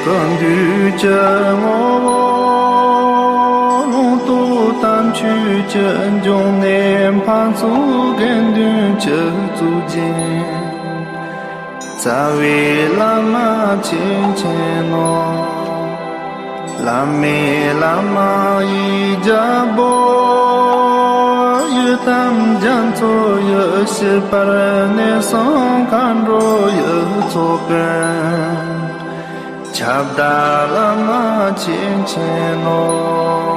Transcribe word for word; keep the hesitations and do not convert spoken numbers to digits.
གང་འདུས་ཀྱི་ངོ་བོ། ལུང་རྟོགས་དམ་ཆོས་ཀྱི་འབྱུང་གནས། འཕགས་ཚོགས་དགེ་འདུན་གྱི་གཙུག་རྒྱན། རྩ་བའི་བླ་མ་ཆོས་ཀྱི་ནོར། བླ་མའི་བླ་མ་ཡིག་བརྒྱ་པོ། ཡི་དམ་རྒྱ་མཚོ་ཡེ་ཤེས་དཔལ། གནས་གསུམ་མཁའ་འགྲོ་ཡི་ཚོགས་དཔོན། ཁྱབ་བདག་བླ་མ་ཆོས་ཀྱི་ནོར།